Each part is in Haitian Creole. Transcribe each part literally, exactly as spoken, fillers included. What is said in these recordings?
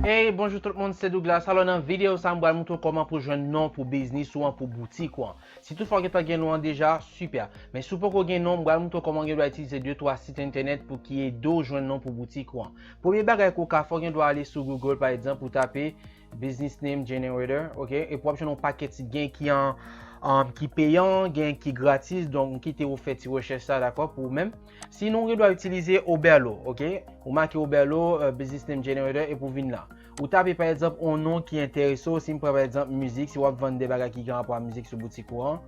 Hey, bonjou tout moun, se Douglas. Alò, nan videyo sa, m pral montre w kòman pou jwenn non pou biznis ou an, pou boutik ou an. Si toutfwa w gentan gen non an deja, sipè. Men si w poko gen non, m pral montre w kòman w gen dwa itilize de twa sit entènèt pou ki ede w jwenn non pou boutik ou an. Premye bagay ke w ka fè, w gen dwa ale sou Google, pa egzanp, ou tape business name generator, ok? Epi w ap jwenn yon pakèt sit, gen ki an, an, ki peyan, gen ki gratis, donk m kite w fè ti rechèch sa, dakò, pou ou menm. Sinon, w gen dwa itilize Oberlo, ok? Ou make Oberlo, euh, business name generator, epi w vin la. Ou tape, pa egzanp, yon non ki enterese w, si m pran, pa egzanp, mizik, si w ap vann de bagay ki gen rapò a mizik sou boutik ou an,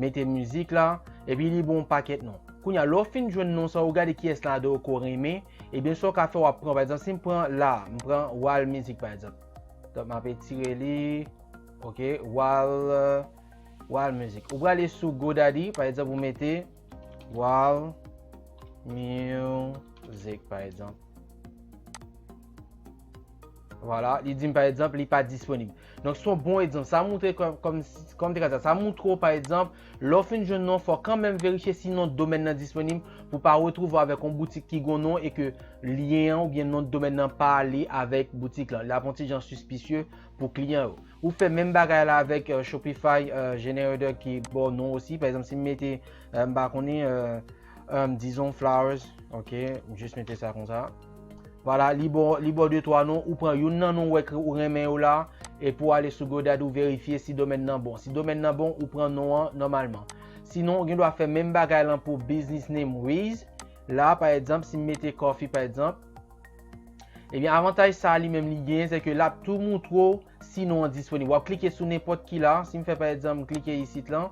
mete mizik la, epi li ba w yon pakèt non. Kounye a, lè w fin jwenn non sa, ou gade kiyès ladan yo ke w renmen, ebyen, sa w ka fè, w ap pran, pa egzanp, si m pran la, m pran Wal Mizik, pa egzanp. Donk, m ap etire li, ok, Wal, euh, Wal Mizik. Ou prale sou GoDaddy, pa egzanp, ou mete Wal Mizik, pa egzanp. Vwala, li di m, pa egzanp, li pa disponib. Donk, se yon bon egzanp. Sa montre kòm, kòm, kòm te ka di, sa montre w, pa egzanp, lè w fin jwenn non, fò w kanmenm verifye si non domèn nan disponib pou w pa retwouve w avèk yon boutik ki gen non e ke lyen an oubyen non domèn nan pa ale avèk boutik lan. L ap yon ti jan sispisye pou kliyan yo. Ou fè menm bagay la avèk, euh, Shopify, euh, generator ki ba w non osi. Pa egzanp, si m mete, euh, m pa konnen, euh, euh, dizon flowers, ok, m jis mete sa konsa. Vwala, li ba w, li ba w de twa non, ou pran youn nan non ou wè ke ou renmen yo la, epi w ale sou GoDaddy ou verifye si domèn nan bon. Si domèn nan bon, ou pran non an nòmalman. Sinon, ou gen dwa fè menm bagay lan pou business name Wiz. La, pa egzanp, si m mete coffee, pa egzanp, ebyen, avantaj sa li menm li genyen, se ke l ap tou montre w si non an disponib. W ap klike sou nenpòt ki la. Si m fè, pa egzanp, m klike isit lan,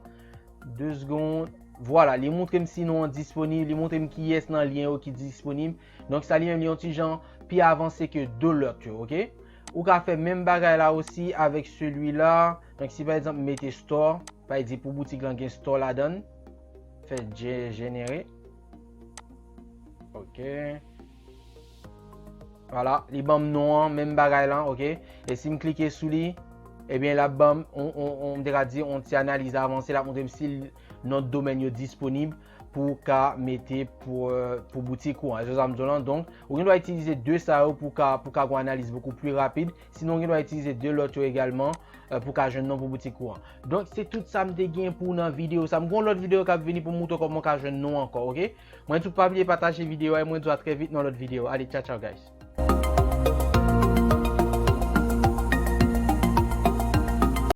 de segonn. Vwala, li montre m si non an disponib, li montre m kiyès nan lyen yo ki disponib. Donk, sa li menm, li yon ti jan pi avanse ke de lòt yo, ok? Ou ka fè menm bagay la osi avèk selwi la. Donk, si, pa egzanp, m mete store, pa egzanp, pou boutik lan gen store ladan l, fè je-, jenere. Ok. Vwala, li ban m non an, menm bagay lan, ok. E si m klike sou li, ebyen, l ap ban m, on, on, on, m te ka di, on ti analiz avanse, l ap montre m si l, non domèn yo disponib pou w ka mete pou, euh, pou boutik ou an. Èske sa m di w lan? Donk, ou gen dwa itilize de sa yo pou w ka, pou w ka gen yon analiz bokou pli rapid. Sinon, ou gen dwa itilize de lòt yo egalman, euh, pou w ka jwenn non pou boutik ou an. Donk, se tout sa m te gen pou w nan videyo sa. M gen yon lòt videyo k ap vini pou m montre w kòman w ka jwenn non ankò, ok? Mwen di w pa bliye pataje videyo a, e mwen di w a trè vit nan lòt videyo. Ale, tchaw, tchaw, guys.